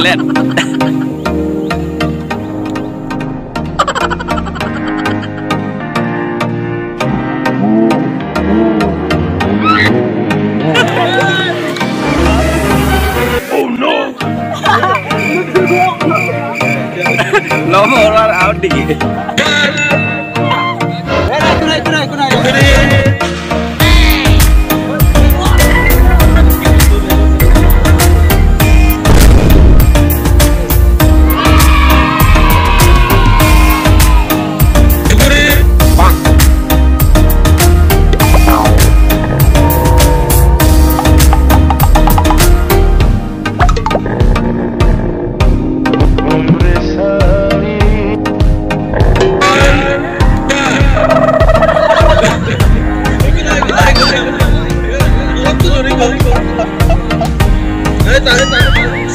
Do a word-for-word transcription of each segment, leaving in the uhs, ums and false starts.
Let. Oh no! Lo mo run out di.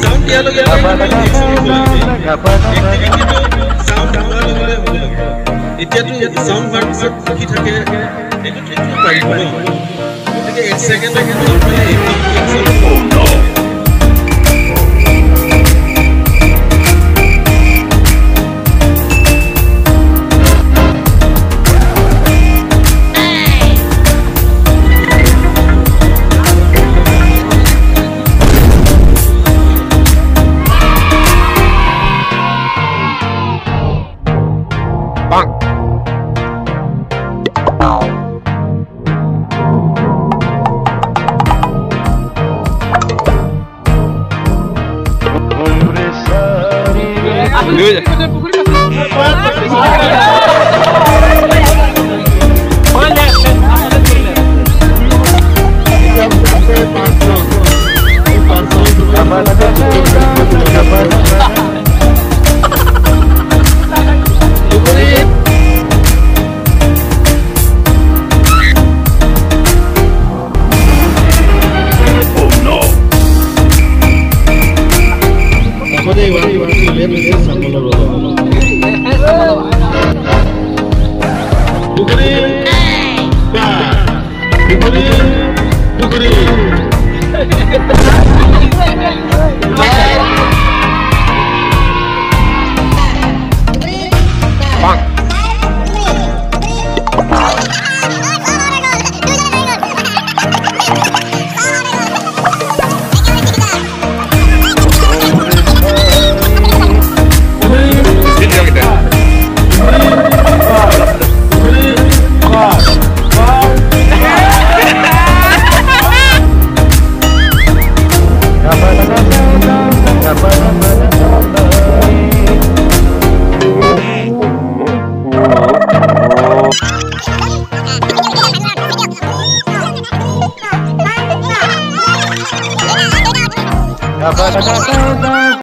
Sound দিয়া লগে লগে activity টো sound অহাৰ লগে লগে হ'ব লাগে। এতিয়াতো sound হোৱাৰ পিছত কি থাকে, এইটো ঠিক কৰিব ন। গতিকে এক ছেকেণ্ড, এক ছেকেণ্ড মানে এইটো